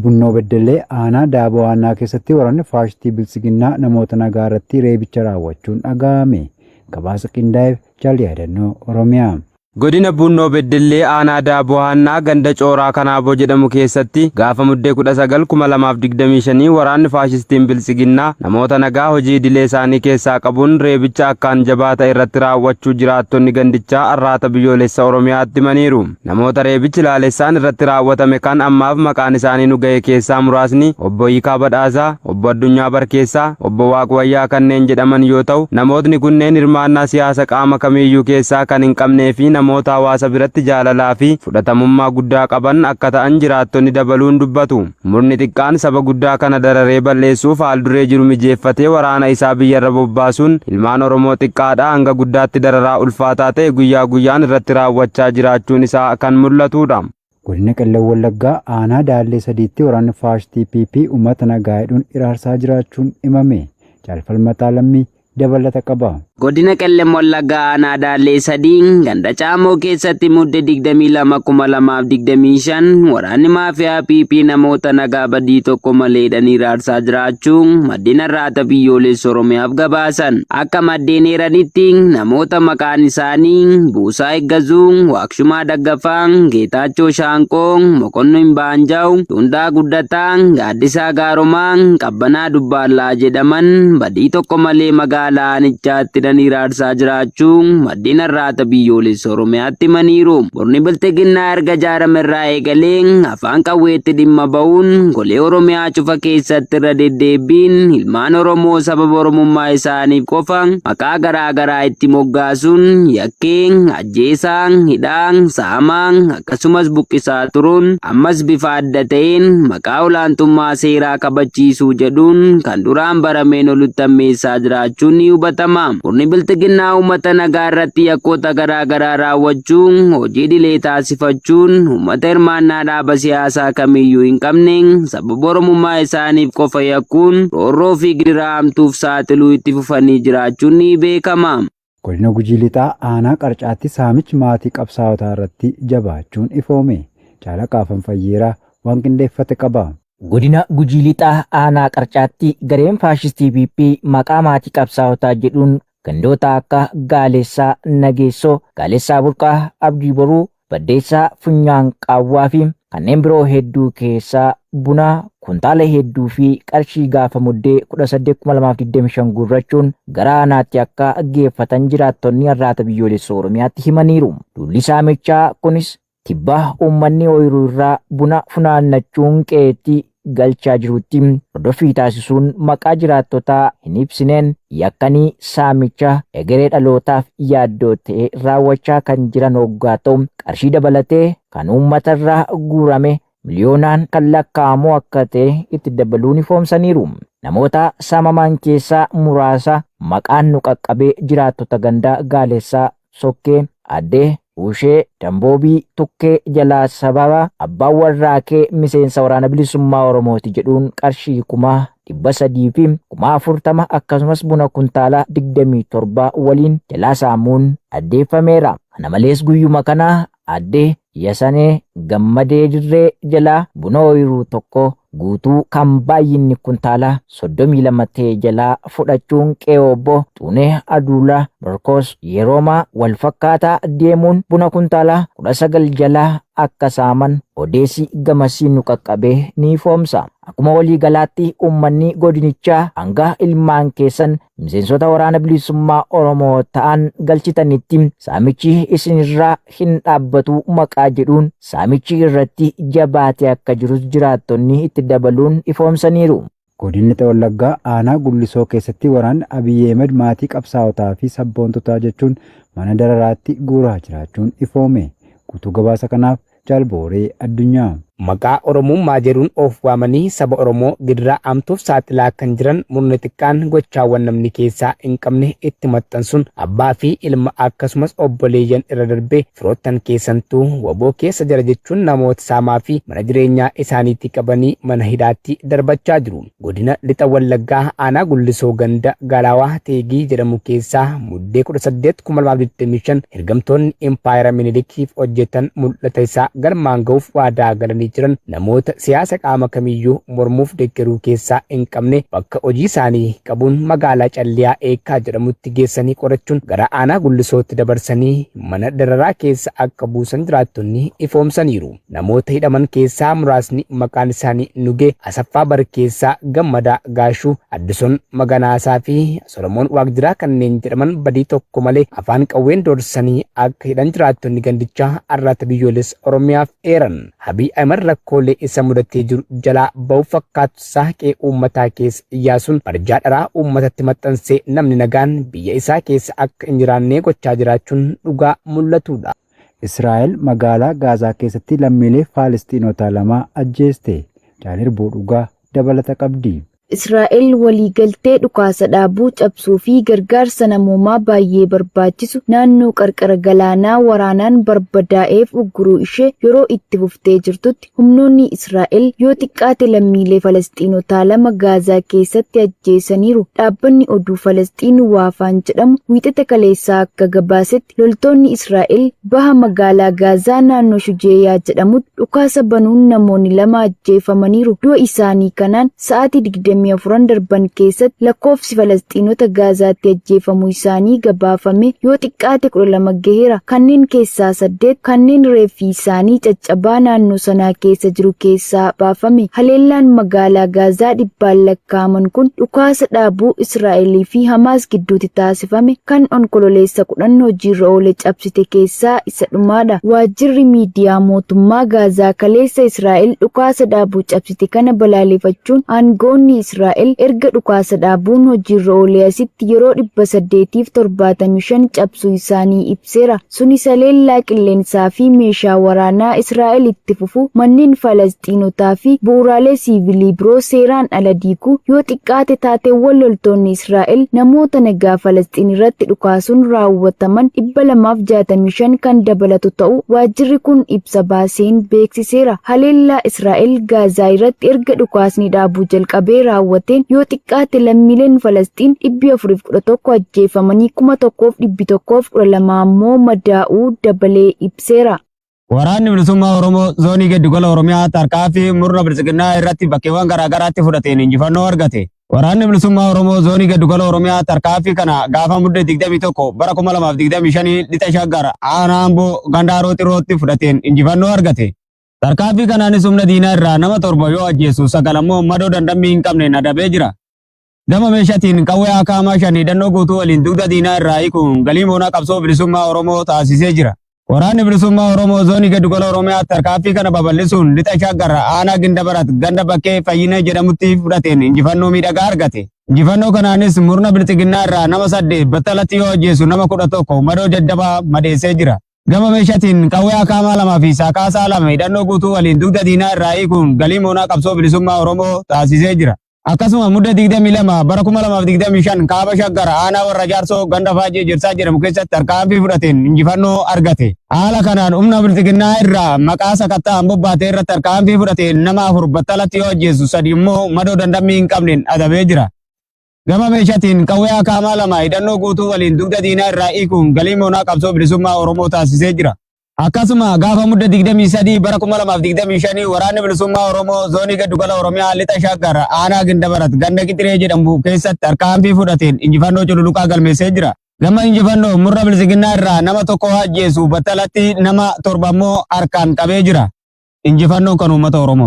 Bunnoo Beddellee aanaa Daaboo Aanaa keessatti waraanni faashistii Biltsiginnaa namoota nagaa irratti reebicha raawwachuun dhaga'ame. Gabaasa qindaa'eef Jaal Yaadannoo Oromiyaa. Godina Buunnoo Beddellee aanaa Daaboo Haannaa ganda Cooraa Kanaaboo jedhamu keessatti gaafa Muddee 19, 2025 waraanni faashistiin Biltsiginnaa namoota nagaa hojii idilee isaanii keessaa qabuun reebicha akkaan jabaa ta'e irratti raawwachuu jiraattonni gandichaa Arraata Biyyoolessa Oromiyaatti himaniiru. Namoota reebichi laalessaan irratti raawwatame kan ammaaf maqaan isaanii nu ga'e keessaa muraasni Obbo Hiikaa Badhaasaa, Obbo Addunyaa Barkeessaa, Obbo Waaqwayyaa kanneen jedhaman yoo ta'u, namootni kunneen hirmaannaa siyaasa qaama kamiiyyuu keessaa kan hin qabnee fi namoota hawaasa biratti jaalalaa fi fudhatamummaa guddaa qaban akka ta'an jiraattonni dabaluun dubbatu. Murni xiqqaan saba guddaa kana dararee balleessuuf haal-duree jiru mijeeffatee waraana isaa biyyarra bobbaasuun ilmaan Oromoo xiqqaadhaa hanga guddaatti dararaa ulfaataa ta'e guyyaa guyyaan irratti raawwachaa jiraachuun isaa kan mul'atudha. Godina Qellem Wallaggaa aanaa Daallee Sadiitti waraanni faashistii PP uummata nagaa hidhuun hiraarsaa jiraachuun himame. Jaal Falmataa Lammii dabalata qaba. Godina Qellem Wallaggaa aanaa Daallee Sadii ganda Caamoo keessatti Mudde 22,2025 waraanni maafiyaa PP namoota nagaa badii tokko malee hidhanii hiraarsaa jiraachuu maddeen Arraata Biyyoolessa Oromiyaaf gabaasan. Akka maddeen eeranitti namoota maqaan isaanii Buusaa Eggazuu, Waaqshumaa Daggafaa, Geetaachoo Shaanqoo, Mokonno Imbaanjaaw, Tundaa Guddataa, Gaaddisaa Gaaromaa, Qabbanaa Dubbaallaa jedhaman badii tokko malee magaalaa aanichaatti hidhanii hiraarsaa jiraachuu maddeen Arraata Biyyoolessa Oromiyaatti himaniiru. Murni Bilxiginnaa erga ijaarame irraa eegalee afaan qawweetti dhimma ba'uun golee Oromiyaa cufa keessatti irra deddeebbiin ilmaan Oromoo sababa Oromummaa isaaniif qofa maqaa garaa garaa itti moggaasuun yakkee, ajjeesaa, hidhaa, saamaa akkasumas buqqisaa turuun ammas bifa adda ta'een maqaa olaantummaa seeraa kabachiisuu jedhuun kan duraan barameen olitti hammeessaa jiraachuun ni hubatama. Murni Bilxiginnaa uummata nagaa irratti yakkoota garaa garaa raawwachuu hojii idilee taasifachuun uummata hirmaannaa dhaaba siyaasaa kamiyyuu hin qabne sababa Oromummaa isaaniif qofa yakkuun roorroo fi gidiraa hamtuuf saaxiluu itti fufanii jiraachuun ni beekama. Godina Gujii Lixaa aanaa Qarcaatti saamichi maatii qabsaa'otaa irratti jabaachuun ifoome. Jaal Haqaafan Fayyeeraa waan qindeeffate qaba. Godina Gujii Lixaa aanaa Qarcaatti gareen faashistii PP maqaa maatii qabsaa'otaa jedhuun gandoota akka Gaalessaa Nageessoo, Gaalessaa Burqaa, Abdii Boruu, Baddeessaa Funyaan Qaawwaa fi kanneen biroo hedduu keessaa buna kuntaala hedduu fi qarshii gaafa Muddee 18,2025 guurrachuun gara aanaatti akka geeffatan jiraattonni Arraata Biyyoolessa Oromiyaatti himaniiru. Duulli saamichaa kunis tibba uummanni ooyiruu irraa buna funaannachuun qe'eetti galchaa jirutti hordoffii taasisuun maqaa jiraattotaa hin ibsineen yakkanii saamicha egeree dhalootaaf yaaddoo ta'e raawwachaa kan jiran hoggaa ta'u, qarshii dabalatee kan uummatarraa guurame miliyoonaan kan lakkaa'amu akka ta'e itti dabaluun ifoomsaniiru. Namoota saamaman keessaa muraasa maqaan nu qaqqabee jiraattota ganda Gaalessaa Sokkee, Aadde Ushee Damboobii Tukkee jalaa sababa abbaan warraa kee miseensa Waraana Bilisummaa Oromooti jedhuun qarshii 300,000 fi 40,000 akkasumas buna kuntaala 27 waliin jalaa saamuun addeeffameera. Kana malees guyyuma kana Aadde Yasanee Gammadee Dirree jalaa buna ooyiruu tokko guutuu kan baay'inni kuntaala 32 ta'e jalaa fudhachuun qe'ee obbo Xuunee Aduulaa Barkoos yerooma walfakkaataa deemuun buna kuntaala 19 jalaa akka saaman odeessi gamasii nu qaqqabe ni ifoomsa. Akkuma waliigalaatti uummanni godinichaa hanga ilmaan keessan miseensota Waraana Bilisummaa Oromoo ta'an galchitanitti saamichi isinirraa hin dhaabbatu maqaa jedhuun saamichi irratti jabaatee akka jirus jiraattonni itti dabaluun ifoomsaniiru. Godina Lixa Wallaggaa aanaa Gullisoo keessatti waraanni Abiy Ahimed maatii qabsaa'otaa fi sabboontotaa jechuun mana dararaatti guuraa jiraachuun ifoome. Guutuu gabaasa kanaaf Jaal Booree Addunyaa. Maqaa Oromummaa jedhuun of waamanii saba Oromoo gidiraa hamtuuf saaxilaa kan jiran murni xiqqaan gochaawwan namni keessaa hin qabne itti maxxansuun abbaa fi ilma akkasumas obboleeyyan irra darbee firoottan keessantuu wbo keessa jira jechuun namoota saamaa fi mana jireenyaa isaaniitii qabanii mana hidhaatti darbachaa jiru. Godina Lixa Wallaggaa aanaa Gullisoo ganda Galaawaa Teegii jedhamu keessaa Muddee 18, 2025 ergamtoonni impaayera Minilikiif hojjetan mul'ata isaa galmaan ga'uuf waadaa galanii jiran namoota siyaasa qaama kamiyyuu mormuuf deggeruu keessaa hin qabne bakka hojii isaanii qabuun magaalaa Calliyaa Eekkaa jedhamutti geessanii qorachuun gara aanaa Gullisootti dabarsanii mana dararaa keessa akka buusan jiraattonni ifoomsaniiru. Namoota hidhaman keessaa muraasni maqaan isaanii Nugee Asaffaa Barkeessaa, Gammadaa Gaashuu, Addisuun Maganaasaa fi Solomoon Waaqjiraa kanneen jedhaman badii tokko malee afaan qawween doorsisanii akka hidhan jiraattonni gandichaa Arraata Biyyoolessa Oromiyaaf eeran. Abiy Ahimad rakkoolee isa mudatee jiru jalaa ba'uuf fakkaatu isaa qe'ee uummataa keessa iyyaasuun barjaa dharaa uummatatti maxxansee namni nagaan biyya isaa keessa akka hin jiraannee gochaa jiraachuun dhugaa mul'atudha. Israa'el magaalaa Gaazaa keessatti lammiilee Faalisxiinotaa 2 ajjeeste. Jaal Hirbuu Dhugaa dabalata qabdi. Israa'el waliigaltee dhukaasa dhaabuu cabsuu fi gargaarsa namoomaa baay'ee barbaachisu naannoo qarqara galaanaa waraanaan barbadaa'eef ugguruu ishee yeroo itti fuftee jirtutti, humnoonni Israa'el yoo xiqqaate lammiilee Falasxiinotaa 2 Gaazaa keessatti ajjeesaniiru. Dhaabbanni oduu Falasxiin Waafaan jedhamu Wiixata kaleessaa akka gabaasetti, loltoonni Israa'el baha magaalaa Gaazaa naannoo Shujeeyaa jedhamutti dhukaasa banuun namoonni 2 ajjeefamaniiru. Du'a isaanii kanaan sa'aatii 24n darban keessatti lakkoofsi Falasxiinota Gaazaatti ajjeefamuu isaanii gabaafame yoo xiqqaate 12 gaheera. Kanneen keessaa 8 kanneen reeffi isaanii caccabaa naannoo sanaa keessa jiru keessaa baafame. Haleellaan magaalaa Gaazaa dhibbaan lakkaa'aman kun dhukaasa dhaabuu Israa'elii fi Hamaas gidduutti taasifame kan Onkololeessa 10 hojiirra oole cabsite keessaa isa dhumaadha. Waajjirri miidiyaa mootummaa Gaazaa kaleessa Israa'el dhukaasa dhaabuu cabsite kana balaalefachuun aanga'oonni Israa'el erga dhukaasa dhaabuun hojiirra oolee asitti yeroo 875 cabsuu isaanii ibseera. Sunis haleellaa qilleensaa fi meeshaa waraanaa Israa'el itti fufuu, manneen Falasxiinotaa fi bu'uuraalee siivilii biroo seeraan ala diiguu, yoo xiqqaate taateewwan loltoonni Israa'el namoota nagaa Falasxiin irratti dhukaasuun raawwataman 265 kan dabalatu ta'uu waajjirri kun ibsa baaseen beeksiseera. Haleellaa Israa'el Gaazaa irratti erga dhukaasni dhaabuu jalqabee raawwateen yoo xiqqaate lammiileen Falasxiin 411 ajjeefamanii 1,112 ammoo madaa'uu dabalee ibseera. Waraanni Bilisummaa Oromoo Zoonii Giddugala Oromiyaa tarkaanfii murna Biltsiginnaa irratti bakkeewwan garaa garaatti fudhateen injifannoo argate. Waraanni Bilisummaa Oromoo Zoonii Giddugala Oromiyaa tarkaanfii kana gaafa Muddee 21 bara 2025 Lixa Shaggar Aanaa Amboo Ganda Haroo Xirootti fudhateen injifannoo argate. Tarkaanfii kanaanis humna diinaa irraa nama 7 yoo ajjeesu 9 ammoo madoo dandammii hin qabneen adabee jira. Gama meeshatiin qawwee AKM 5 hidhannoo guutuu waliin dugda diinaa irraa hiikuun galii moonaa qabsoo bilisummaa Oromoo taasisee jira. Waraanni Bilisummaa Oromoo Zoonii Giddugala Oromiyaa tarkaanfii kana babal'isuun Lixa Shaggar Aanaa Gindabarat ganda Bakkee Fayyinee jedhamutti fudhateen injifannoo miidhagaa argate. Injifannoo kanaanis murna Bilxiginnaa irraa nama 8 battalatti yoo ajjeesu nama 11 madoo jajjabaa madeessee jira. Gama meeshatiin qawwee akaamaa 2 fi saakaasaa 2 hidhannoo guutuu waliin dugda diinaa irraa hiikuun galii moonaa qabsoo bilisummaa Oromoo taasisee jira. Akkasuma Mudde 22 bara 2025 Kaaba Shaggar aanaa Warra Jaarsoo ganda Faajii Ejersaa jedhamu keessatti tarkaanfii fudhateen injifannoo argate. Haala kanaan humna Bilxiginnaa irraa maqaa sakatta'aan bobbaate irratti tarkaanfii fudhateen nama 4 battalatti yoo ajjeesu 3 immoo madoo dandammii hin qabneen adabee jira. Gama meeshatiin qawwee akaamaa 2 hidhannoo guutuu waliin dugda diinaa irraa hiikuun galii moonaa qabsoo bilisummaa Oromoo taasisee jira. Akkasuma gaafa Mudde 23 bara 2025 Waraanni Bilisummaa Oromoo Zoonii Giddugala Oromiyaa Lixa Shaggar Aanaa Gindabarat ganda Qixiree jedhamu keessatti tarkaanfii fudhateen injifannoo cululuqaa galmeessee jira. Gama injifannoo murna Biltsiginnaa irraa nama tokko ajjeesu battalatti nama 7 immoo harkaan qabee jira. Injifannoon kan uummata Oromooti.